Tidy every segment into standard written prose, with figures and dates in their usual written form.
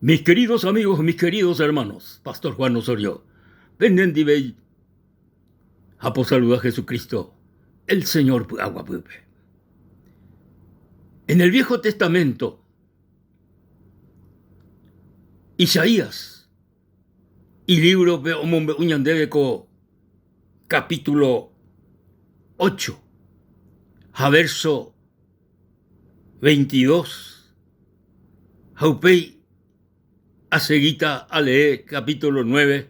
Mis queridos amigos, mis queridos hermanos, Pastor Juan Osorio, penendivéi ha posaluda Jesucristo, el Señor py'aguapýpe. En el Viejo Testamento, Isaías ilívrope omombe'u ñandéve ko capítulo 8 ha verso 22 ha upéi asegíta alee capítulo 9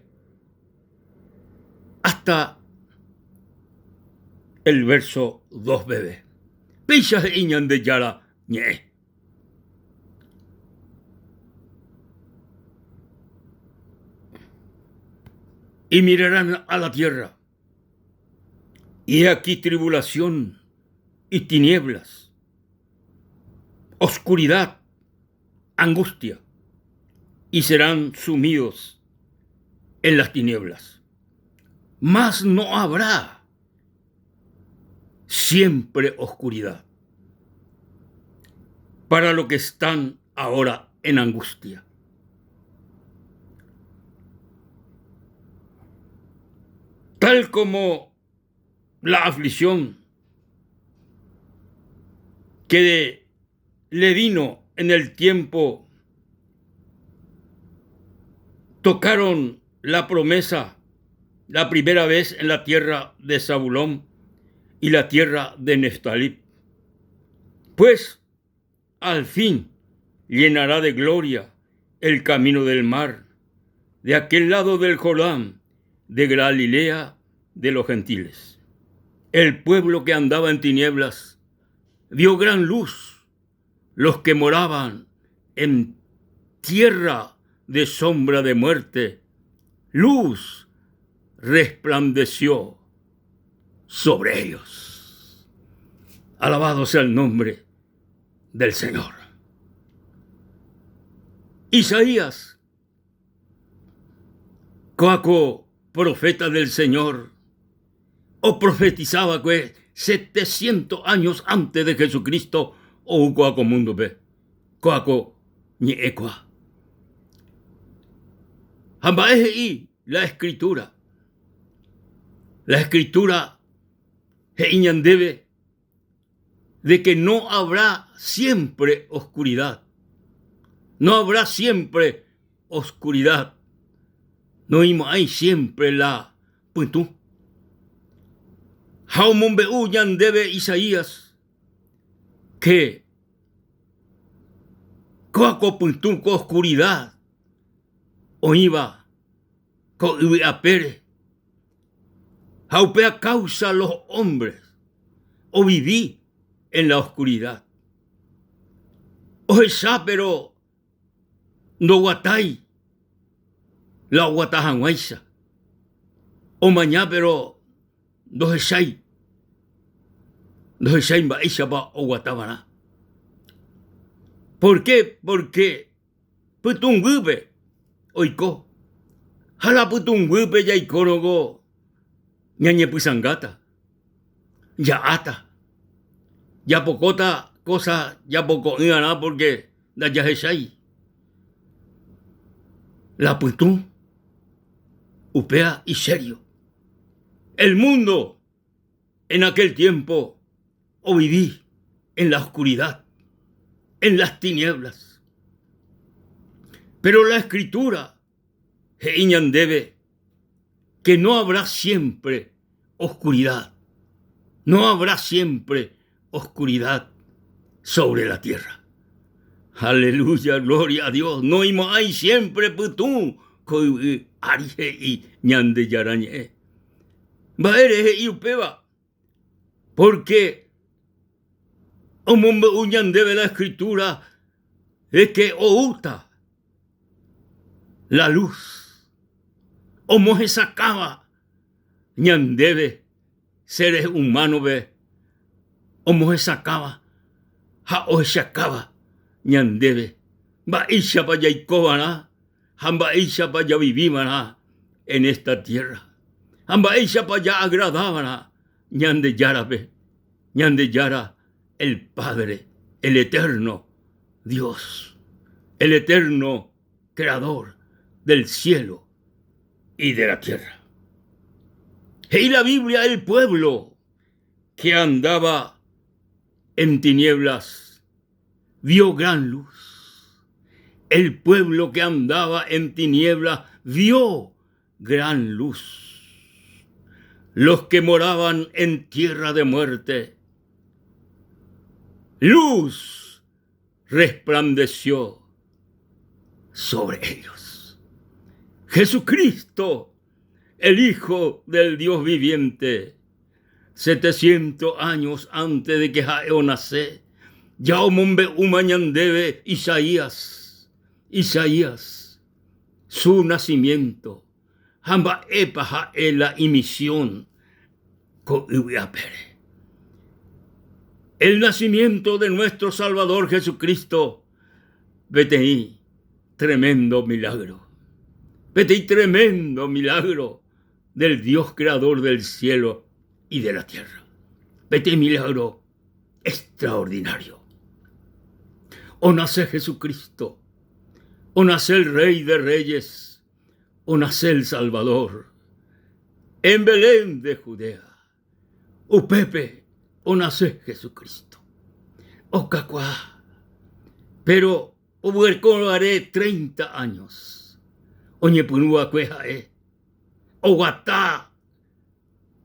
hasta el verso 2 peve. Péicha he'i Ñandejára ñe'ẽ. Y mirarán a la tierra, y he aquí tribulación y tinieblas, oscuridad, angustia, y serán sumidos en las tinieblas. Mas no habrá siempre oscuridad para los que están ahora en angustia. Tal como la aflicción que le vino en el tiempo, tocaron la promesa la primera vez en la tierra de Zabulón y la tierra de Neftalí. Pues al fin llenará de gloria el camino del mar, de aquel lado del Jordán, de Galilea de los gentiles. El pueblo que andaba en tinieblas vio gran luz. Los que moraban en tierra de sombra de muerte, luz resplandeció sobre ellos. Alabado sea el nombre del Señor. Isaías, coaco profeta del Señor, o profetizaba que 700 años antes de Jesucristo ou koa ko mundo-pe, kóa ko ñe'ẽ kóa. Ha mba'e he'i la Escritura? La Escritura he'i ñandéve de que no habrá siempre oscuridad, no habrá siempre oscuridad, noĩmo'ãi siempre la pytũ. Ha omombe'u ñandéve Isaías que kóa ko pytũ, ko oscuridad oĩva ko yvy apére ha upéva causa los hombres ovivi en la oscuridad. Ohecha pero ndoguatái la oguata hag̃uáicha, omaña pero ndohechái, ndohechái mba'éichapa oguata va'erã. Por qué? Porque pytũnguýpe oiko ha la pytũnguýpe jaikórõko ñañepysangáta, ja'áta, japokóta kósa japoko'ỹ'arã pórke ndajahechái la pytũ upéva isério. El mundo en aquel tiempo ovivi en la oscuridad, en las tinieblas. Pero la escritura he'i ñandéve que no habrá siempre oscuridad, no habrá siempre oscuridad sobre la tierra. Aleluya, gloria a Dios. Noĩmo'ãi siempre pytũ ko yvy ári he'i Ñandejára ñe'ẽ. Mba'ére he'i upéva? Porque omombe'u ñandéve la escritura de que oúta la luz omohesakãva ñandéve seres humanos-pe omohesakãva ha ohechakáva ñandéve mba'éichapa jaikova'erã ha mba'éichapa javiviva'erã en esta tierra ha mba'éichapa ja'agradava'erã Ñandejárape, Ñandejára el Padre, el Eterno Dios, el Eterno. Creador del cielo y de la tierra. He'i la Biblia el pueblo que andaba en tinieblas vio gran luz. El pueblo que andaba en tinieblas vio gran luz. Los que moraban en tierra de muerte, luz resplandeció sobre ellos. Jesucristo, el Hijo del Dios viviente, setecientos años antes de que ha'e onase, ja omombe'úma ñandéve Isaías, Isaías, su nacimiento ha mba'épa ha'e la imisión ko yvy apére. El nacimiento de nuestro Salvador Jesucristo peteĩ tremendo milagro. Peteĩ tremendo milagro del Dios creador del cielo y de la tierra. Peteĩ milagro extraordinario. Onase Jesucristo, onase el Rey de Reyes, onase el Salvador en Belén de Judea. Upépe onase Jesucristo. Okakuaa. Péro oguereko'are treinta años oñepyrũ va'ekue ha'e oguata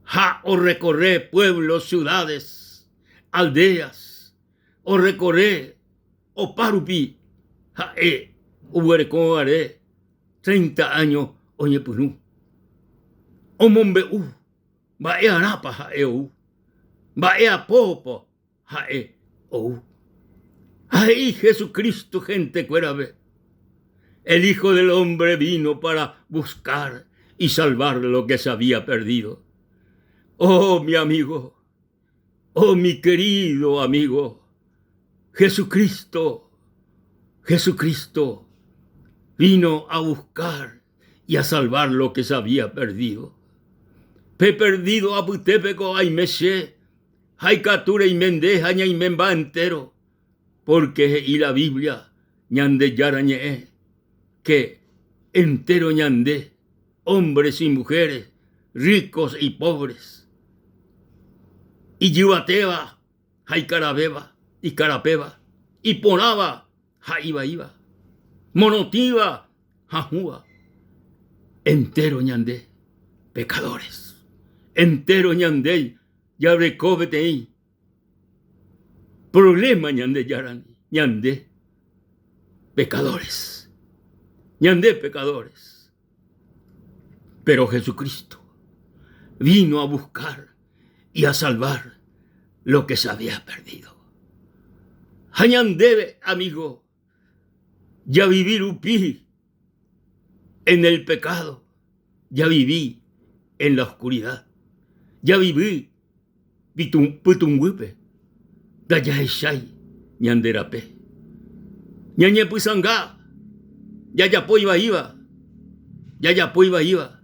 ha orrekorre pueblos, ciudades, aldeas, orrekorre opa rupi ha'e oguereko'are treinta años oñepyrũ omombe'u mba'e arãpa ha'e ou, mba'e apópa ha'e ou. Ha he'i Jesucristo hentekuérape, El Hijo del Hombre vino para buscar y salvar lo que se había perdido. Oh, mi amigo, oh, mi querido amigo, Jesucristo, Jesucristo vino a buscar y a salvar lo que se había perdido. Pe perdido apytépe ko aime che, ha ikatu reime nde ha ñaimemba entero, pórke he'i la Biblia Ñandejára Ñe'ẽ ke entero ñande, hombres y mujeres, ricos y pobres, ijyvatéva ha ikaravéva, ikarapéva, iporãva ha ivaíva, morotĩva ha hũva, entéro ñande pecadores, entéro ñande jareko peteĩ problema Ñandejárandi, ñande pecadores, ñande pecadores. Pero Jesucristo vino a buscar y a salvar lo que se había perdido. Ha ñandéve, amigo, javivi rupi en el pecado, javivi en la oscuridad, javivi pytũnguýpe, ndajahechái ñande rape. Ñañepysãnga jajapo ivaíva, jajapo ivaíva.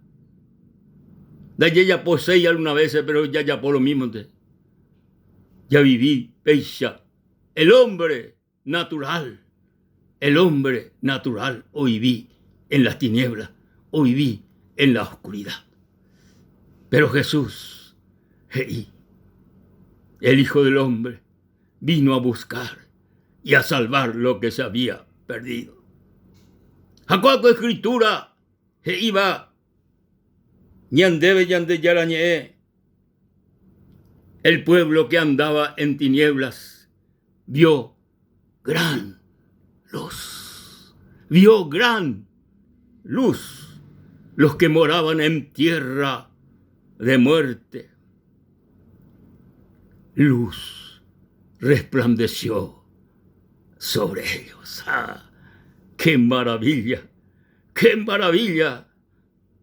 Ndajajaposéi alguna vése péro jajapo lomímonte. Javivi péicha el hombre natural, el hombre natural ovivi en las tinieblas, ovivi en la oscuridad. Pero Jesús he'i, el Hijo del Hombre vino a buscar y a salvar lo que se había perdido. Ha ko'ã ko escritura he'íva ñandéve Ñandejára Ñe'ẽ, El pueblo que andaba en tinieblas vio gran luz. Vio gran luz los que moraban en tierra de muerte. Luz resplandeció sobre ellos. ¡Ah! ¡Qué maravilla! ¡Qué maravilla!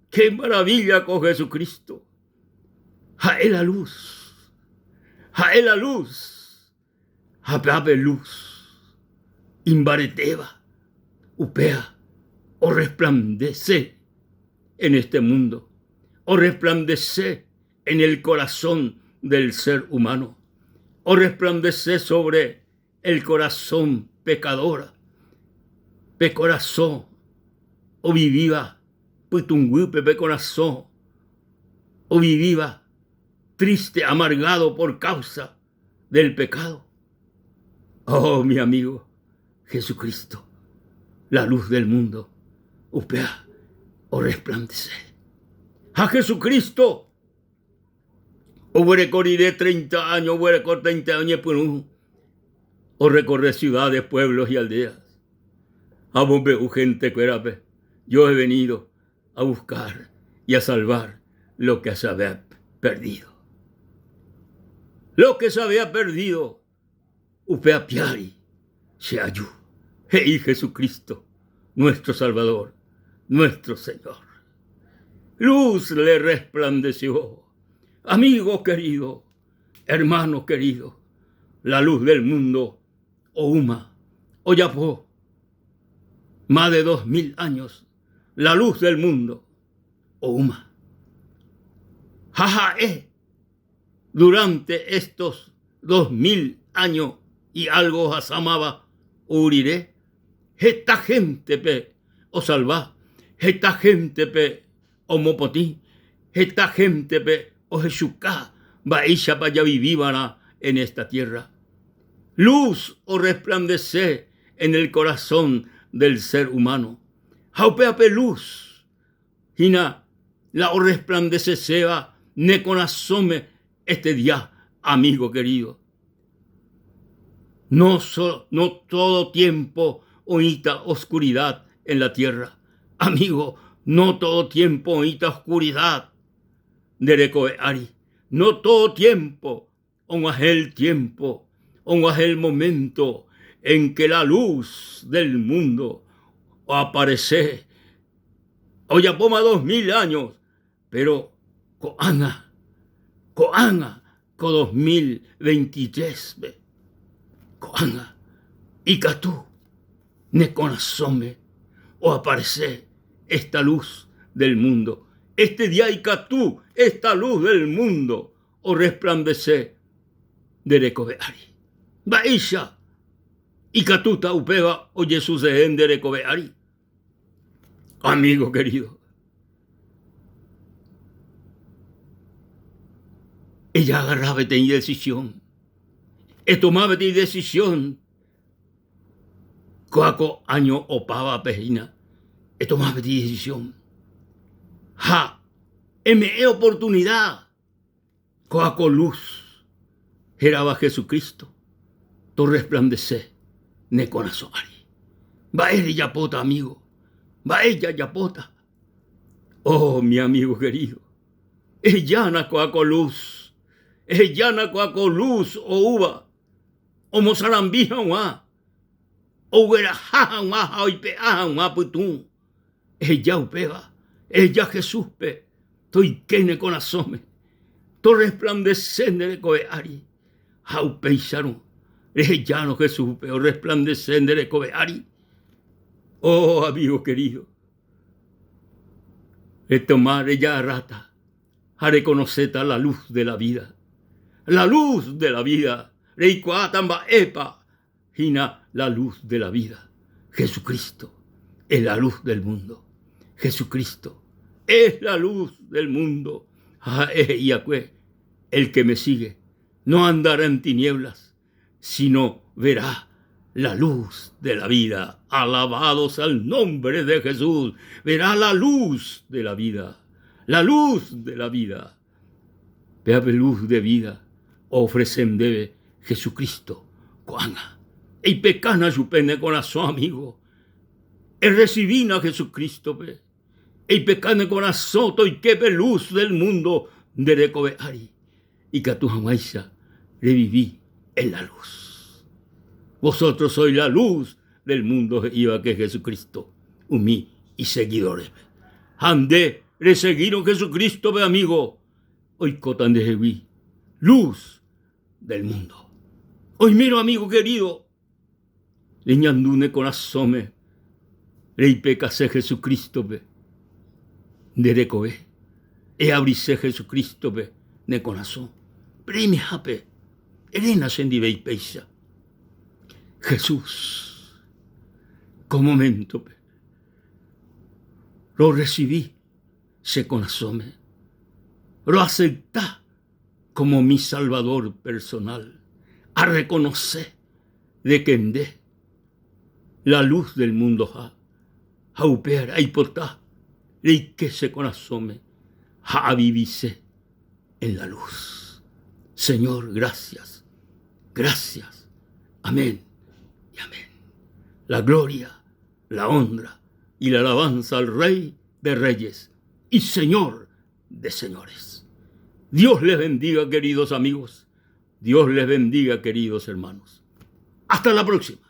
¡Qué maravilla con Jesucristo! Ha'e la luz, ha'e la luz, ha pe luz imbaretéva upéva orresplandese en este mundo, orresplandese en el corazón del ser humano, orresplandese sobre el corazón pecadora, pe korasõ. Ovivíva pytũnguýpe pe korasõ, ovivíva triste, amargado por causa del pecado. Oh, mi amigo, Jesucristo, la luz del mundo, upéva orresplandese. Ha Jesucristo oguereko rire 30 años, oguereko 30 oñepyrũ orrecorre ciudades, pueblos y aldeas. Amombe'u gentekuérape, yo he venido a buscar y a salvar lo que se había perdido. Lo que se había perdido, upe apiári che aju, he'i Jesucristo, nuestro Salvador, nuestro Señor. Luz le resplandeció. Amigo querido, hermano querido, la luz del mundo oúma, ojapo más de 2000 años, la luz del mundo oúma. Ha ha'e durante estos 2000 años y algo ohasámava ou rire, heta héntepe osalva, heta héntepe omopotĩ, heta héntepe ohechuka mba'éichapa javiviva'erã en esta tierra. Luz orresplandece en el corazón del ser humano. Ha upéva pe luz hína la orresplandeseséva ne korasõme este día, amigo querido. No, so, no todo tiempo oĩta oscuridad en la tierra. Amigo, no todo tiempo oĩta oscuridad nde rekove ári. No todo tiempo og̃uahẽ el tiempo, og̃uahẽ el momento en que la luz del mundo oaparece. Ojapóma 2000 años, pero ko'ág̃a, ko'ág̃a ko 2023-pe, ko'ág̃a ikatu ne korasõme oaparece esta luz del mundo. Este día ikatu esta luz del mundo orresplandese nde rekove ári. Mba'éicha ikatúta upéva ojesucede nde rekove ári? Amigo querido, ejagarra peteĩ decisión, etoma peteĩ decisión kóa ko año opávape hína, etoma peteĩ decisión ha eme'ẽ oportunidad Kóa ko luz hérava Jesucristo torresplandese ne korasõ ári. Mba'e rejapóta, amigo? Mba'e jajapóta? Oh, mi amigo querido, ehejána kóa ko luz, ehejána kóa ko luz oúva omosarambi hag̃ua, ogueraha hag̃ua ha oipe'a hag̃ua pytũ. Eheja upéva, eheja Jesúspe toike ne korasõme, torresplandese nde rekove ári. Ha upéicharõ rehejárõ Jesúspe orresplandese nde rekove ári. Oh, amigo querido, retoma rejagarráta ha reconocéta la luz de la vida. La luz de la vida, reikuaáta mba'épa hína la luz de la vida. Jesucristo es la luz del mundo. Jesucristo es la luz del mundo. Ha ha'e he'iakue, El que me sigue no andará en tinieblas, sino verá la luz de la vida. Alabado sea el nombre de Jesús. Verá la luz de la vida. La luz de la vida. Péva pe luz de vida oofrese ndéve Jesucristo ko'ág̃a. Eipekána chupe ne korasõ amigo. Erresivína Jesucristo-pe. Eipeka ne korasõ toike pe luz del mundo nde rekove ári ikatu hag̃uáicha revivi en la luz. Vosotros sois la luz del mundo he'ívake Jesucristo umi iseguidorépe. Ha nde resegírõ Jesucristo-pe amigo, oikóta ndehegui luz del mundo. Oimérõ amigo querido, reñandu ne korasõme reipekase Jesucristo-pe nde rekove, eavrise Jesucristo-pe ne korasõ. Reimehápe, eréna chendive ipéicha. Jesús, ko moméntope. Rorresivi che korasõme. Roasepta kómo mi Salvador personal. Arrekonose de ke nde la luz del mundoha ha upévare aipota reike che korasõme ha avivise en la luz. Señor, gracias, gracias. Amén y amén. La gloria, la honra y la alabanza al Rey de Reyes y Señor de Señores. Dios les bendiga, queridos amigos. Dios les bendiga, queridos hermanos. Hasta la próxima.